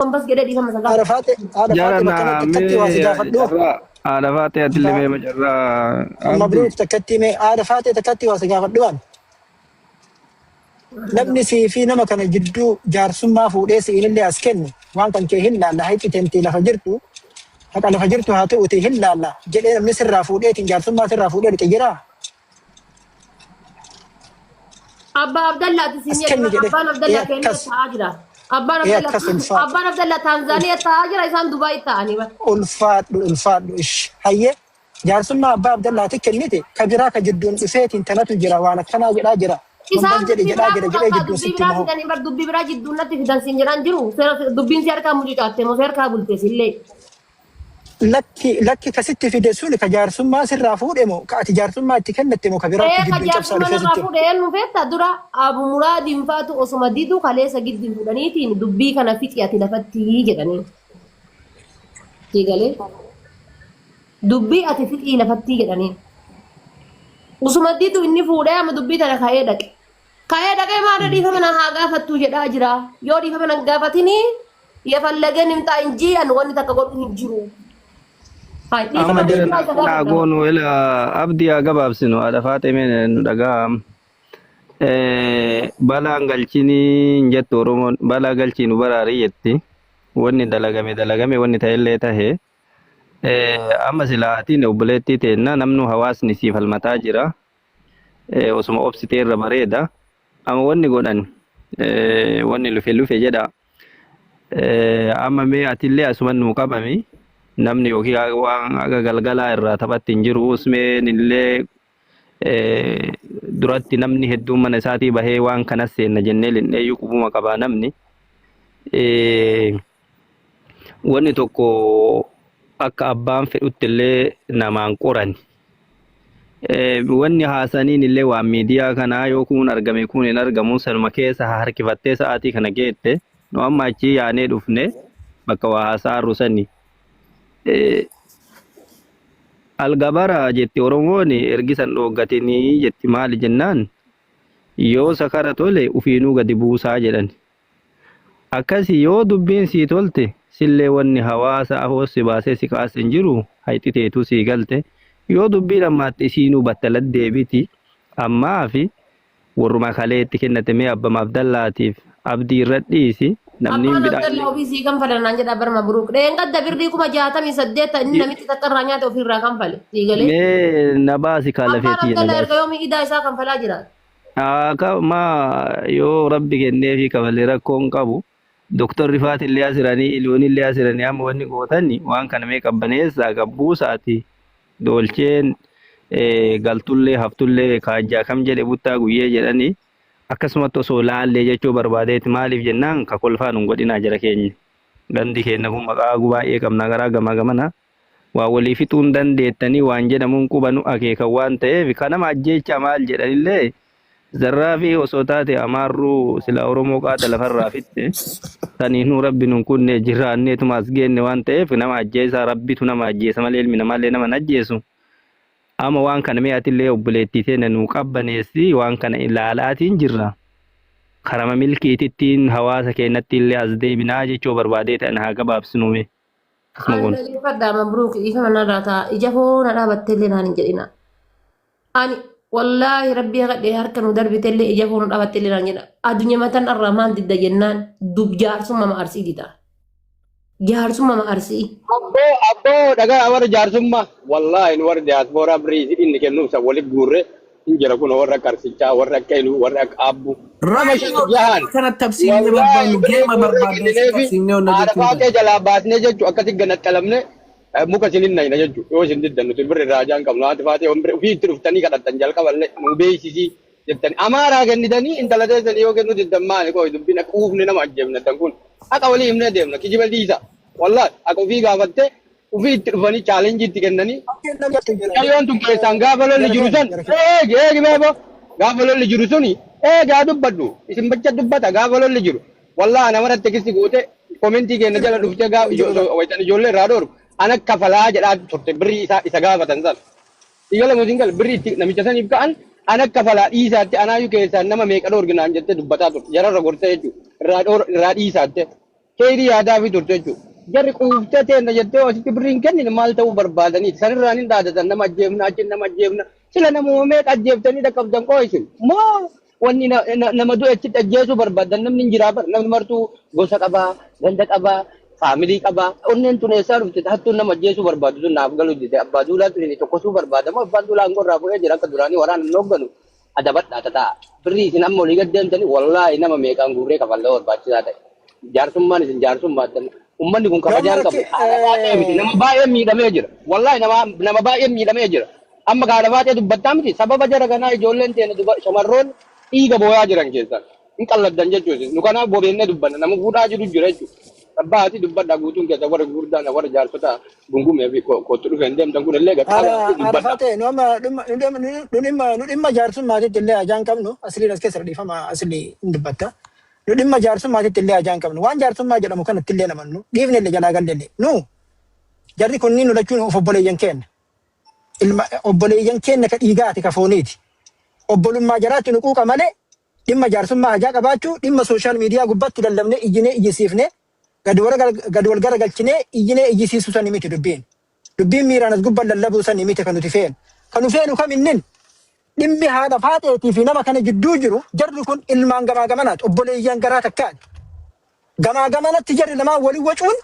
Gombas jedhee dhiifama isa Haadha gaafadha. Faaxee, haadha Jara Faaxee bakka na takkatti waa si mee gaafadhu. carraa haadha faatee atillee mee macarraa abdi. Mabruuk takkatti mee haadha Faaxee takkatti waa si gaafadhu waan. Namni sii fi nama kana jidduu jaarsummaa fuudhee si'inillee as kennu waan kan kee hin laalla hayxi tentee lafa jirtu haqa lafa jirtu haa ta'uutii hin laalla jedhee namni sirraa fuudheetiin jaarsummaa sirraa fuudhee lixe jiraa? Abbaa Abdallaati As siin jedhe kenni bara jedhe abbaan ee Abdallaa Keeniyaa akkas taa'aa jira. Abbaan ee Abdallaa akkas ulfaadhu abbaan Abdallaa Taanzaaniyaa taa'aa jira isaan Dubaay taa'anii bara. ulfaadhu ulfaadhu ish hayyee jaarsummaa abbaa Abdallaati kennite ka biraa ka jidduun dhufeetiin tanatu jira waan akkanaa jedhaa jira Isaan gombas jedhe dubbii jedhaa biraa jira fuudhan jedhee kaa jidduun dubbii sitti biraa mahu. fidanii bar dubbii biraa jidduun natti fidan siin jedhaan jiru. Seera dubbiin si harkaa mucucaatte moo si harkaa bulte sillee. Lakki lakki ka sitti fide suni ka jaarsummaa sirraa fuudhe moo ka ati jaarsummaa itti kennatte moo ka biraatti Ee ka jidduun cabsaa jaarsummaa dhufee narraa sitti fuudhe eenyu feetta dura Abu Muraadiin faatu osuma didu kaleessa giddiin fuudhaniitiin dubbii kana fixi ati lafatti jedhanii. Sii galee dubbii ati fixii lafatti jedhanii. Osuma didu inni fuudhee amma dubbii tana ka'ee dhaqe. Ka'ee dhaqee maal dhiifama na haa gaafattu jedhaa jira. Yoo dhiifama na hin gaafatinii yafallageen himxaa injii an wanni takka godhu hin jiru. Hai Amma dhiifama jara dubbii isa naa gaafadha. goonu ila abdii haa gabaabsinu haadha faatee mee nu dhagaa. Balaan galchinii hin jettu Oromoon balaa galchii nu baraarii jetti. Wanni dalagame dalagame wanni ta'ellee tahe. Amma silaa atiin obboleettii teenna namnu hawaasni sii falmataa jira. Osuma obsitee irra bareeda. Amma wanni godhan wanni lufe lufe jedha. Amma mee atillee asuman nuu qabami. Namni yookiin waan haga galgalaa irraa taphatti hin jiru. Usmeen illee duratti namni hedduun mana isaatii bahee waan kanas seenna jennee linneeyyuu qubuma qabaa namni. Wanni tokko akka abbaan fedhutti illee namaan qorani. Wanni haasaniin illee waan miidiyaa kanaa yoo kuun argame kuun hin argamu sanuma keessa harkifattee sa'aatii kana geette nu amma achii yaanee dhufne bakka waa haasa'arru sani. Algabara jetti Oromoon ergisan dhooggatinii jetti maali jennaan yoo sakara tole ufiinuu gadi buusaa jedhan. Akkasi yoo dubbiin sii tolte sillee wanni hawaasa afoo si baasee si kaase hin jiru hayxi teetuu sii galte yoo dubbiin ammaatte isiinuu battalat deebiti ammaafi worruma kalee itti kennate mee abbama abdallaatiif abdii irra dhiisi namni hin Abbaan bidhaa Abdallaa ofii sii kanfala naan jedha bar Mabruuk. Dheengadda birrii 68,000 inni namichi takka irraa nyaate ofii irraa kanfale. Sii galee. Mee na baasi kaa Abbaan lafee tiyya na Abdallaa baasi. erga yoomii idaa isaa kanfalaa jira. Aka ma yoo rabbi kenneefi kafale rakkoo hin qabu. Doktorri faatillee asiranii iluunillee asiranii amma wanni gootani waan kana mee qabbaneessaa gabbuusaati doolcheen galtullee haftullee kaajjaa kam jedhe buttaa guyyee jedhani akkasumatti osoo laallee jechuu barbaadeeti maaliif jennaan ka kolfaa nun godhinaa jara keenya. Gandi keenya kun maqaa baay'ee qabna garaa gamaa gamana. Waa walii fixuu hin dandeettanii waan jedhamuun quba nu akeekan waan ta'eef ka nama ajjeechaa maal jedhanillee zarraafii osoo taate amaarruu silaa Oromoo qaata lafarraa fixxe saniinuu rabbi nun kunne jiraanneetuma as geenne waan ta'eef nama ajjeesaa rabbitu nama ajjeesa malee ilmi namaallee nama hin ajjeesu. Amma waan kana mee atillee obboleettii teenya nuu qabbaneessi waan kana ilaalaatiin jirra. Karama milkiitittiin hawaasa keenyatti illee as deebinaa jechuu barbaadee ta'an haa gabaabsinu mee. Akkasuma Ani goona. dhaggeeffadhaa Mabruuk dhiifama narraa ta'a. Ija koo na dhaabattee illee naan hin jedhina. Ani wallaahi rabbii kadhee harka nu darbite illee ija koo nu dhaabattee illee naan jedha. Addunyaa matan irraa maal didda jennaan dub jaarsummaa ma arsii dida. Jaarsummaa ma arsii. Abboo abboo dhagaa warra jaarsummaa wallaahi nu warra diyaaspooraa birrii isin inni kennuuf san walitti guurre hin jira kun warra akka arsichaa warra akka iluu warra akka aabbuu nama Raayyaa shan jahan kana tabsiifnee wallaahi barbaannu birrii geema guurree barbaadne si kennineefi tabsiifnee onna haadha jechuu faatee dandeenya. jalaa baasnee jechuu akkasi ganaxxalamne muka isin hin nayna jechuu yoo isin diddan nuti birri irraa ajaan qabnu haati faatee waan birri ofii itti dhuftanii kadhattan jalqaballee nu beeksisii jettani amaaraa kennitanii intala teessanii yoo kennuu diddan maali qoy dubbiin akka uufne nama ajjeefna tan kun haqa walii himnee deemna kijiba dhiisa wallahi haqa ofii gaafattee Ufii itti dhufanii challenge itti kennanii mucayyoon tun keessaan gaafa lolli jiru san eegi eegi beebo gaafa lolli jiru suni eegi haa dubbadhu isin bacha dubbata gaafa lolli jiru wallahi ana maratti kisi goote komentii keenya jala dhuftee waytan ijoollee irraa dhoorgu ana kafalaa jedhaa turte birrii isaa isa gaafatan san Sigala moo singal birrii itti namicha saniif ka'an ana kafalaa dhiisaatti anaayyuu keessaan nama meeqa dhoorginaan jettee dubbataa turte jararra gorsee jechuudha irraa dhiisaatte. Keeyrii yaadaa fi turte jechuudha. Jarri quuftee teenna jettee asitti birrii hin kennine maal ta'uu barbaadaniiti. Sanirraan hin dhaadatan nama ajjeefna achiin nama ajjeefna. Sila namuma meeqa ajjeeftanii dhaqqabdan qoo isin. Moo wanni nama du'e achitti ajjeesuu barbaadan namni hin jiraa bara. Namni martuu gosa qabaa, ganda qabaa, family qabaa. Onneen tun eessaa dhufte hattuun nama ajjeesuu barbaadu sun naaf galuu dide. Abbaa duulaa tun inni tokkosuu barbaada. Moo abbaan duulaa aangoo irraa bu'ee jira akka duraanii waraana hin hoogganu. Adabadhaa tataa. Birrii isin amma olii gad deemtanii wallaahi nama meeqaan guurree kafallee barbaachisaa ta'e. Jaarsummaan isin jaarsummaattan ummanni kun Yoo kabajaan qabu. marti Haadha baay'ee miti nama baay'ee miidhamee jira. Wallaahi nama baay'ee miidhamee jira. Amma haadha baay'ee dubbattaa miti sababa jara kanaa ijoolleen teenya shamarroon dhiiga booyaa jiran keessan. Hin qalladdan jechuudha. Nu kanaaf bobeennee dubbanna nama fuudhaa jiru jira jechuudha. Abbaa ati dubbadhaa guutuun keessa warra gurguddaan warra jaarsota gungumee fi kootu dhufeen deemtan kun illee Haadha gaxxaa haadha dubbadha. faatee nu amma nu dhimma jaarsummaatitti illee ajaan qabnu asliin as keessa dhiifama aslii hin dubbatta. Nu dhimma jaarsummaatitti illee ajaan qabnu waan jaarsummaa jedhamu kanatti illee namannu dhiifne illee jalaa galle illee nu jarri kunniin nu lachuun of obboleeyyan keenya. Ilma obboleeyyan keenya ka dhiigaati ka fooniiti. Obbolummaa jaraatti nu quuqa malee dhimma jaarsummaa hajaa qabaachuu dhimma social media gubbatti lallabnee iyyinee iyyisiifnee gad wal garagalchinee iyyinee iyyisiisuu sani miti dubbiin. Dubbiin miiraan as gubbaan lallabuu sani miti kan nuti feenu. Kan nu feenu kam innin dhimmi haadha faaxeetii fi nama kana jidduu jiru jarri kun ilmaan gamaa gamanaati obboleeyyan garaa takkaati. Gamaa gamanatti jarri lamaan waliin wacuun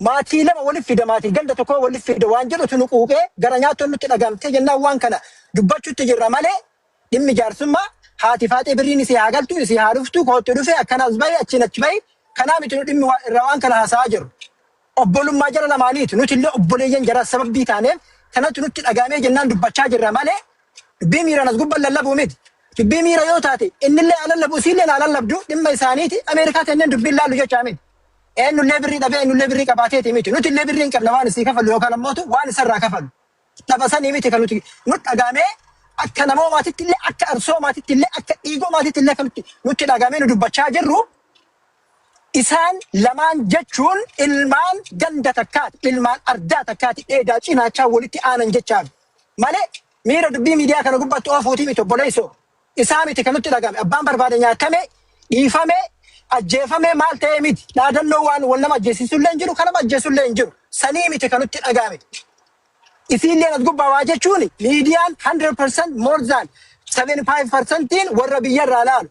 maatii lama waliif fida maatii ganda tokko waliif fida waan jedhutu nu quuqee gara nyaattoon nutti dhagamtee jennaan waan kana dubbachuutti jirra malee dhimmi jaarsummaa haati faaxee birriin isii haa galtu isii haa dhuftu kootti dhufe akkanaas bahi achiin achi bahi kanaa miti nu dhimmi irraa waan kana haasa'aa jirru. Obbolummaa jara lamaaniiti nuti illee obboleeyyan jaraa sababii taaneef kanatti nutti dhagaamee jennaan dubbachaa jirra malee dubbii miiraan as gubbaan lallabuu miti. Dubbii miira yoo taate innillee haa lallabu isiillee haa lallabdu dhimma isaaniiti Ameerikaa tenneen dubbiin laallu jechaa miti. Eenyullee birrii dhabee eenyullee birrii qabaateeti miti. Nuti illee birrii hin qabna waan isii kafallu yookaan ammootu waan isarraa kafallu. Tapha sanii miti kan nuti nu dhagaamee akka namoomaatitti illee akka arsoomaatitti illee akka dhiigoomaatitti illee kan nutti dhagaamee nu dubbachaa jirru isaan lamaan jechuun ilmaan ganda takkaati ilmaan ardaa takkaati dheedaa cinaachaa walitti aanan jechaaf malee miira dubbii miidiyaa kana gubbatti oofuutii miti obboleessoo isaa miti kan nutti dhagame abbaan barbaade nyaatame dhiifame ajjeefame maal ta'ee miti dhaadannoo waan wal nama ajjeesisullee hin jiru kan nama ajjeesullee hin jiru sanii miti kan nutti dhagame. Isiilleen as gubbaa waa jechuun miidiyaan 100% more than 75%tiin warra biyyarraa laalu.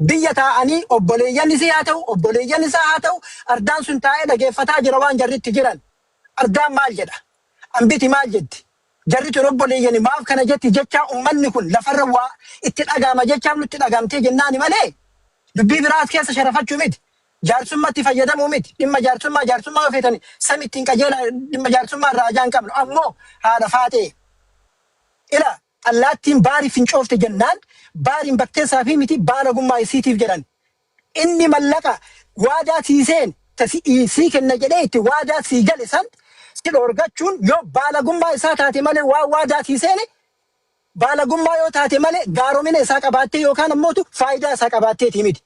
Biyya taa'anii obboleeyyan isii haa ta'u obboleeyyan isaa haa ta'u ardaan sun taa'ee dhageeffataa jira waan jarri itti jiran. Ardaan maal jedha? Ambiti maal jetti? Jarri tun obboleeyyani maaf kana jetti jechaa ummanni kun lafarra waa itti dhagaama jechaaf nutti dhagaamtee jennaani malee dubbii biraas keessa sharafachuu miti. Jaarsummaatti fayyadamuu miti. Dhimma jaarsummaa jaarsummaa yoo feetani sami ittiin qajeela dhimma jaarsummaa irraa ajaa hin qabnu. Ammoo haadha faaxee ila allaattiin baarii fincoofte jennaan baariin bakteessaa fi miti baalagummaa isiitiif jedhan. Inni mallaqa waadaa sii seen ta sii kenna jedhee itti waadaa sii gale san si dhoorgachuun yoo baalagummaa isaa taate malee waa waadaa sii seene baalagummaa yoo taate malee gaaromina isaa qabaattee yookaan ammootu faayidaa isaa qabaatteetii miti.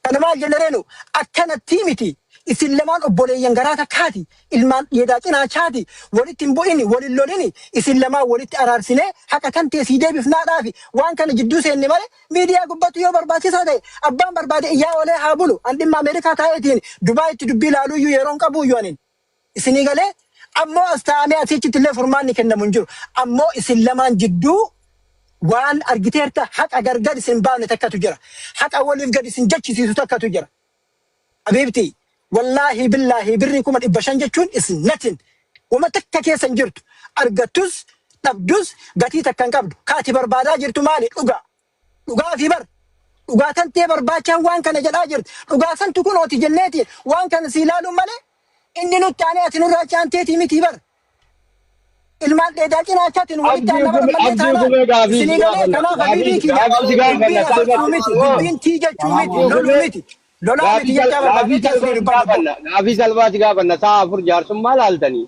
Kana maal jenna reenu akkanatti miti isin lamaan obboleeyyan garaa takkaati ilmaan dheedaa cinaachaati walitti hin bu'ini walin lolini isin lamaan walitti araarsinee haqa kan ta'e sii deebifnaadhaafi waan kana jidduu seenne malee miidiyaa gubbatti yoo barbaachisaa ta'e abbaan barbaade iyyaa oolee haa bulu an dhimma Ameerikaa taa'eetiin Dubaayitti dubbii laaluuyyuu yeroon qabuuyyuu anin isinii galee ammoo as taa'amee asiichitti illee furmaanni kennamu hin jiru ammoo isin lamaan jidduu waan argiteerta haqa gargar isin baafne takkatu jira. Haqa waliif gad isin jechisiisu takkatu jira. Habiibti, wallaahi billaahi birrii 500,000 jechuun is nothing. Wama takka keessa hin jirtu. Argattus dhabdus gatii takka hin qabdu. Kaati barbaadaa jirtu maali? Dhugaa. Dhugaa fi bar. Dhugaa tantee barbaachaan waan kana jedhaa jirti. Dhugaa santu kunooti jenneeti waan kana si ilaaluun malee inni nutti aanee ati nurraa achi aanteetii miti bar. Ilmaan dheedaa cinaachaatiin walitti Abdii aanna bara gume mallee abdii taanaan gume gaafii isinii si galee gaafanna kanaaf gaafii habiibii kiyya gaafii si dubbiin gaafanna afarsuu miti salphatti dubbiin tii jechuu miti abdii loluu gume miti lolaa gaafii miti sal jechaa gaafii barbaadee isinii salphaa si dubbadha boo. gaafanna gaafii salphaa si gaafanna sa'a afur jaarsummaa laaltanii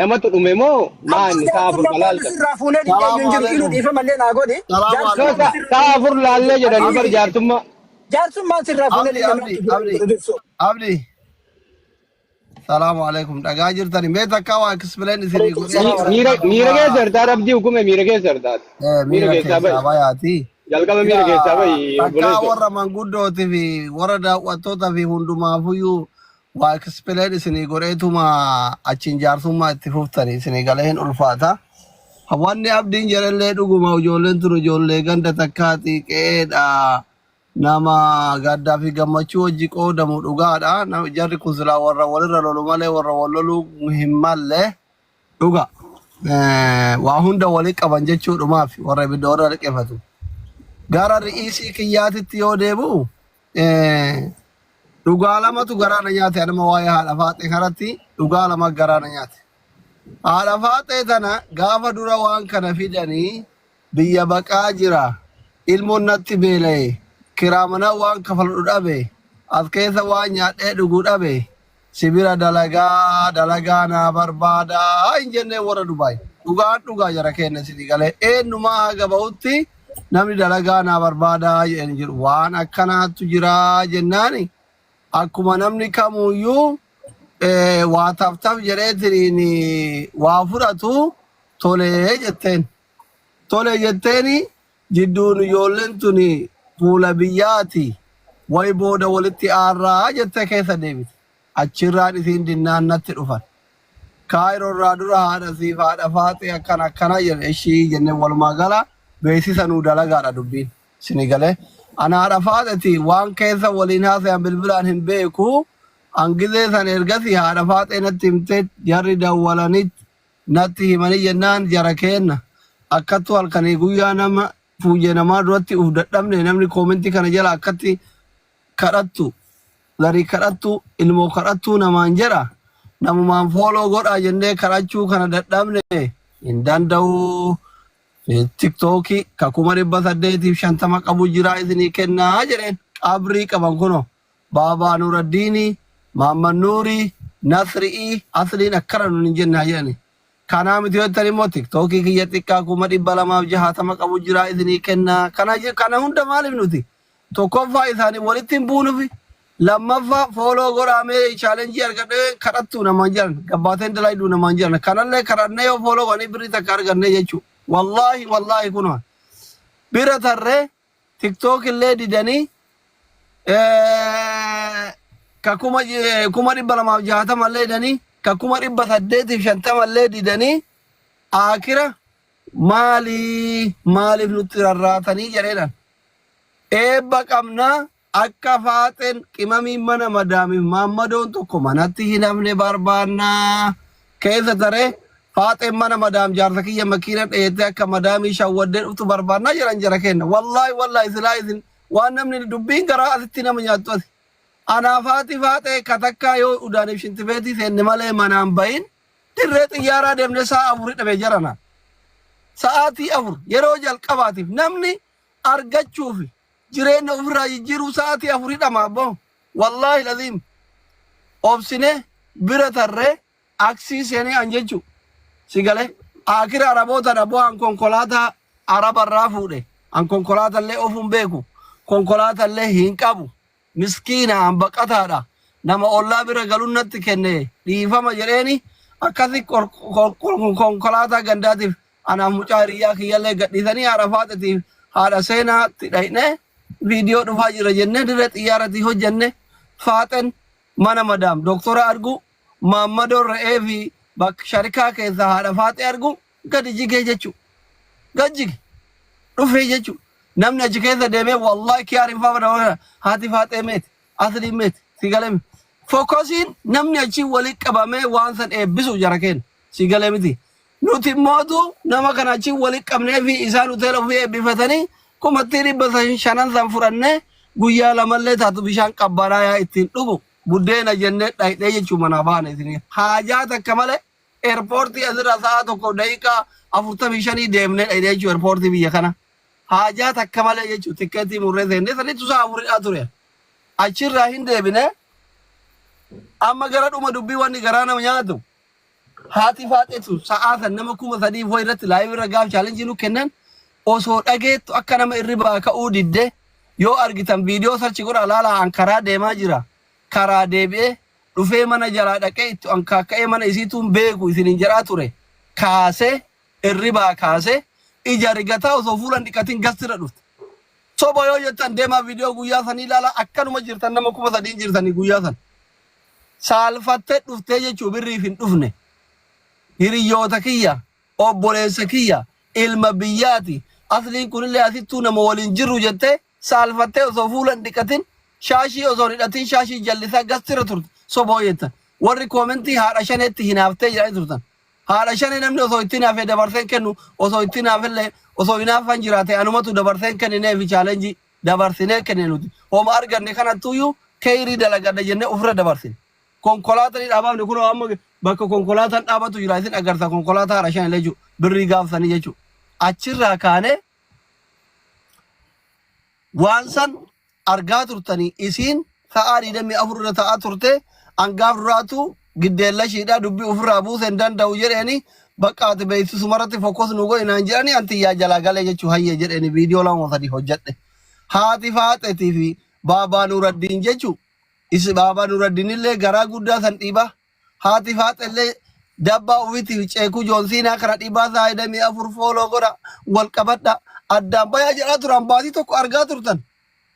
namatu dhume moo Abbaa maanni sa'a afur jaarsummaa ka waan laaltan sirraa fuunee didee Salaamu iyyuu hin jiru iluu alaikum. dhiifama illee naa godhi Salaamu no jaarsummaan alaikum. sirraa sa'a fuunee afur laallee jedhanii bar habiibii kiyya jaarsummaa jaarsummaan sirraa fuunee Abdi, didee Abdi, maaltu jira Abdi, jiru dursoo. Abdi. Salaamu alaikum. Dhagaa jirtani. Mee takka waa explain isinii Alaikum godhee salaam jira. Miira miira keessa Jaarsummaa jirtaa abdii hukume miira keessa jirtaati miira miira keessaa bahi keessaa bayaati. jalqaba miira Ila keessaa bahi takkaa obboleesso warra manguddootii fi warra daawwattootaa fi hundumaafuyyuu Waa explain isinii godheetuma achiin jaarsummaa itti fuftanii isinii galee hin ulfaata. Wanni abdiin jedhellee dhuguma ijoolleen tun ijoollee ganda takkaati qe'eedha. Nama gaddaa fi gammachuu wajji qoodamu dhugaadha. Jarri kun silaa warra walirra lolu malee warra wal loluu hin malle dhuga. Waa hunda walii qaban jechuudhumaaf warra ibidda warra liqeeffatu. Gara ri'iisii kiyyaatitti yoo deebi'u dhugaa lamatu garaa na nyaate anuma waa'ee haadha faaxee kanatti dhugaa lama garaa na nyaate. Haadha faaxee tana gaafa dura waan kana fidanii biyya baqaa jira. Ilmoon natti beela'e. Kiraa manaa waan kafaladhu dhabe. As keessa waan nyaadhee dhugu dhabe. Sibira dalagaa dalagaa naa barbaadaa hin jennee warra Dubaay. Dhugaan dhugaa jara keenya isinii galee eenyumaa haga ba'utti namni dalagaa naa barbaadaa jedheen jiru. Waan akkanaatu jira jennaani akkuma namni kamuyyuu waa taftaf jedheetiin waa fudhatu tolee jetteen. Tole jetteeni jidduun ijoolleen tuni fuula biyyaati way booda walitti aarraa jettee keessa deebite. Achirraan isiin dinnaan natti dhufan. Kaayiroo irraa dura haadha siif haadha faaxee akkana akkana jedhe ishii jennee walumaa gala beeksisa nuu dalagaadha dubbiin. Sini galee. Ana haadha faaxeti waan keessa waliin haasayan bilbilaan hin beeku. Angizee san ergasii haadha faaxee natti himtee jarri dawwalanit natti himanii jennaan jara keenna akkattu halkanii guyyaa nama fuuyyee namaa duratti uf dadhabne namni koomentii kana jala akkatti kadhattu zarii kadhattu ilmoo kadhattuu namaan jedha namumaan fooloo godhaa jennee kadhachuu kana dadhabne hin danda'u. Tiktookii ka 850,000 qabu jira isinii kennaa jedheen qabrii qaban kunoo. Baabaa Nuraddiinii, Mahammad Nuurii, Nasri'ii, Asliin akkana nun hin jenne haa jedhani. Kanaa miti yoo jettan immoo tiktookii kiyya xiqqaa 260,000 qabu jira isinii kennaa. Kana hunda maaliif nuti? Tokkoffaa isaanii walitti hin buunufi. Lammaffaa fooloo godhaa mee chaalenjii argadhee kadhattuu namaan jedhan. Gabbaateen dalayduu namaan jedhan. Kanallee kadhannee yoo fooloo godhanii birrii takka argannee jechuudha. Wallaahi wallaahi kunoo. Bira tarree TikTok illee didanii ka 260,000 illee didanii ka 850,000 illee didanii akira maalii maaliif nutti rarraatanii jedheedhaan. Eebba qabnaa akka faaxeen qimamiin mana madaamiif maammadoon tokko manatti hin hafne barbaannaa. Keessa taree faaxeen mana madaam jaarsa kiyya makiina dheettee akka madaamii shawwaddee dhuftu barbaannaa jedhan jara kenna. Wallaahi wallaahi silaa isin waan namni dubbiin garaa asitti nama nyaattu asi. Anaa faati faaxee katakkaa yoo udaaniif shintibeetii seenne malee manaan bahin dirree xiyyaaraa deemnee sa'a afurii dhabe jarana. Sa'aatii 4 yeroo jalqabaatiif namni argachuuf jireenya ofirraa jijjiiruu sa'aatii afurii dhama abboo. Wallaahi laziim obsine bira tarree aksii seenee an jechu si galee akira arabootaan abboo an konkolaataa arabarraa fuudhe an konkolaatallee ofuun beeku konkolaatallee hin qabu miskiina an baqataadha nama ollaa bira galuun natti kenne dhiifama jedheeni akkasi konkolaataa gandaatiif anaaf mucaa hiriyyaa kiyyallee gadhiisanii haadha faaxetiif haadha seenaatti dhayne viidiyoo dhufaa jira jennee dirree xiyyaaratii hojjenne faaxen mana madaam doktora argu maammadoon re'ee fi bakka sharikaa keessa haadha faaxee argu gadi jigee jechuu gad jige dhufee jechuu namni achi keessa deemee wallahi kiyaariin faa haati faaxee meeti asliin meeti si galee miti fokosiin namni achi wali qabamee waan san eebbisu jara keenya si galee miti nuti immootu nama kana achi wali qabnee fi isaan hoteela ofii eebbifatanii kumattii 500 san fudhannee guyyaa lamallee taatu bishaan qabbanaayaa ittiin dhugu buddeena jennee dhayidhee jechuu manaa baane isin haajaa takka malee eerpoortii asirraa sa'a 1 daqiiqaa 45 deemnee dhayidhee jechuu eerpoortii biyya kana haajaa takka malee jechuu tikkeetii murree seennee sanitti sa'a afuridhaa ture achirraa hin deebine. Amma gara dhuma dubbii wanni garaa nama nyaatu haati faaxeetu sa'aa san nama 3000 wayi irratti live irra gaaf challenge nu kennan osoo dhageettu akka nama irribaa ka'uu didde yoo argitan viidiyoo search godhaa laalaa. An karaa deemaa jira, karaa deebi'ee dhufee mana jalaa dhaqee itti ankaakka'ee mana isiituun beeku isiniin jedhaa ture kaasee irribaa kaasee ija rigataa osoo fuula hin dhiqatin gastirra dhufte. Soba yoo jettan deemaa viidiyoo guyyaa sanii ilaalaa akkanuma jirtan nama 3000 jirtanii guyyaa san. Saalfattee dhuftee jechuu birriif hin dhufne. Hiriyyoota kiyya, obboleessa kiyya, ilma biyyaati. Asliin kunillee asittuu nama waliin jirru jettee saalfattee osoo fuula hin dhiqatin, shaashii osoo hin hidhatin shaashii jallisaa gastira turte. Soboo jettan. Warri koomentii haadha shaneetti hinaaftee jedhanii turtan. Haadha shanee namni osoo itti hinaafee dabarsee hin kennu, osoo itti hinaafellee osoo hinaaffaan jiraate anumatu dabarsee hin kennineefi chaalenjii dabarsinee kennine nuti. Homa arganne kanattuyyuu keeyrii dalagadha jennee ofirra dabarsine. Konkolaataan ni dhaabaafne kunoo amma bakka konkolaataan dhaabatu jira isin agarta konkolaataa haadha shanee jechuudha. Birrii gaafsanii jechuudha. Achirraa kaanee waan san argaa turtanii isiin sa'aa 24 irra ta'aa turte angaaf duraatu giddeellashiidha dubbii ofirraa buuse hin danda'u jedheeni bakka ati beeksisumarratti fokos nu godhi naan jedhani anti yaa jalaa galee jechuu hayyee jedheeni viidiyoo lama sadii hojjedhe. Haati faaxetii fi baabaa Nuraddiin jechuu isi baabaa Nuraddiin illee garaa guddaa san dhiibaa Haati faaxellee dabbaa ofiitiif ceekuu joonsiinaa kana dhibaa saayidamii afur fooloo godha wal qabadha addaan bayaa jedhaa turan baatii tokko argaa turtan.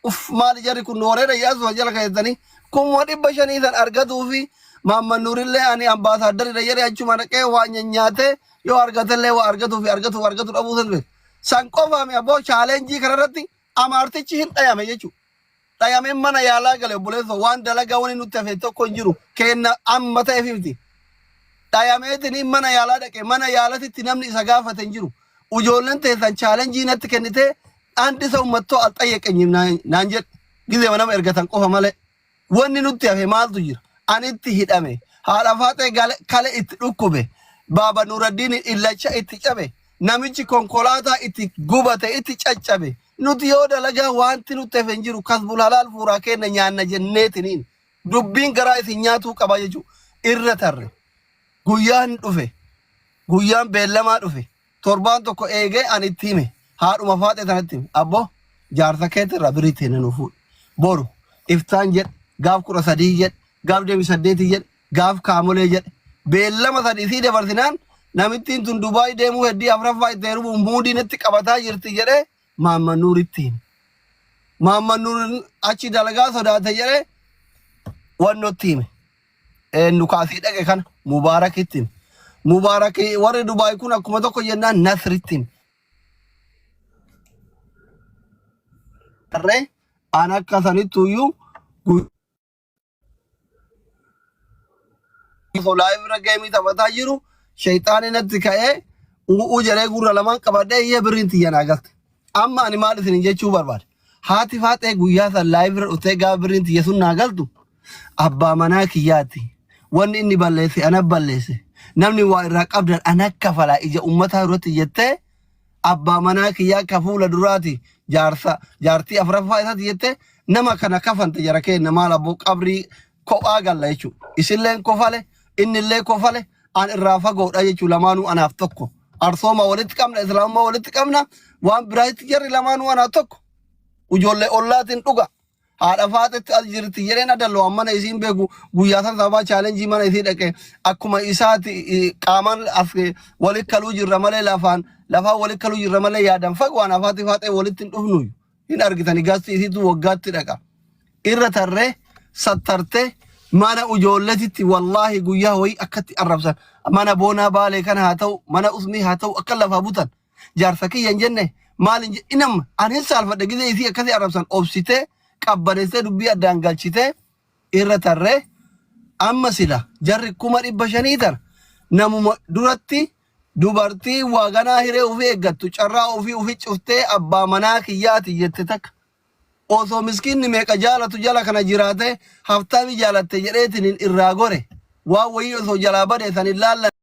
Uff maali jarri kun nooreedha yaasuma jala keessanii 500,000 san argatuu fi Maamman Nuurillee ani ambaasaaddariidha jedhee achuma dhaqee waa nyaatee yoo argatellee waa argatuu fi argatuuf argatu dhabuu san beeku. San qofaami abboo chaalenjii kanarratti amaartichi hin dhayame jechuudha. Dhayameen mana yaalaa gale obboleessoo waan dalagaa wani nutti hafe tokko hin jiru keenna amma ta'eef miti. Dhayameetiin mana yaalaa dhaqe mana yaalatitti namni isa gaafate hin jiru. Ujoolleen teessan chaalenjii natti kennitee andi isa ummattoo alxayyeqenyim naan jedhe. Gizee nama ergatan qofa malee. Wanni nutti hafe maaltu jira? Ani itti hidhame. Haadha faaxee kale itti dhukkube. Baaba Nuraddiin illacha itti cabe. Namichi konkolaataa itti gubate itti caccabe. Nuti yoo dalagaa waanti nutti hafe hin jiru. Kasbul halaal fuuraa keenna nyaanna jenneetiniin. Dubbiin garaa isin nyaatuu qaba jechuudha. Irra tarre. Guyyaan dhufe. Guyyaan beellamaa dhufe. Torbaan tokko eegee ani itti hime. Haadhuma faaxee tanatti hime. Abbo jaarsa keetti irraa birrii teenne nu fuudhi. Boru iftaan jedhe gaaf 13 jedhe gaaf 28 jedhe gaaf kaamolee jedhe. Beellama sadi isii dabarsinaan namittiin tun Dubaay deemuu heddii afraffaa itti heerumuuf muudii natti qabataa jirti jedhee Maamman Nuuritti hime. Maamman Nuur achi dalagaa sodaate jedhee wannotti hime. Eenyu kaasii dhaqe kana Mubaarakitti hime. Mubaarak warri Dubaay kun akkuma tokko jennaan Nasritti hime. Harree an akka sanittuyyuu osoo live irra geemii taphataa jiru shayxaanni natti ka'ee u'uu jedhee gurra lamaan qabadhee iyyee birriin tiyya naa galte. Amma ani maal isin jechuu barbaade? Haati faaxee guyyaa san live irra dhuftee gaafa birriin tiyya sun naa galtu abbaa manaa kiyyaati. Wanni inni balleesse ana balleesse. Namni waa irraa qabdan ana kafalaa ija ummataa duratti jettee abbaa manaa kiyyaa ka fuula duraati jaarsa jaartii afraffaa isaati jettee nama kana kafante jara keenna maal abboo qabrii kophaa galla jechuudha. Isilleen kofale innillee kofale an irraa fagoodha jechuudha lamaanuu anaaf tokko. Arsooma walitti qabna islaamummaa walitti qabna waan biraatti jarri lamaanuu anaaf tokko. Ijoollee ollaatiin dhuga. Haadha faaxetti as jirti jedheen adallo an mana isiin beeku guyyaa san sababaa chaalenjii mana isii dhaqe akkuma isaati qaamaan as walitti kaluu jirra malee lafaan lafaan walitti kaluu jirra malee yaadan fagoo an afaati faaxee walitti hin dhufnu hin argitani gasti isiitu waggaatti dhaqa irra tarree sattartee mana ijoolletitti wallaahi guyyaa wayii akkatti arrabsan mana boonaa baalee kana haa ta'u mana usmii haa ta'u akka lafaa butan jaarsa kiyya hin jenne maal hin jedhe inam an hin saalfadhe gizee isii akkasii arrabsan obsitee qabbaneessee dubbii addaan galchitee irra tarree amma sila jarri 500,000 tana namuma duratti dubartii waaganaa hiree ofii eeggattu carraa ofii ofii cuftee abbaa manaa kiyyaati jette takka osoo miskiinni meeqa jaalatu jala kana jiraate haftaami jaalatte jedheetiin irraa gore waan wayii osoo jalaa bade san hin laallan.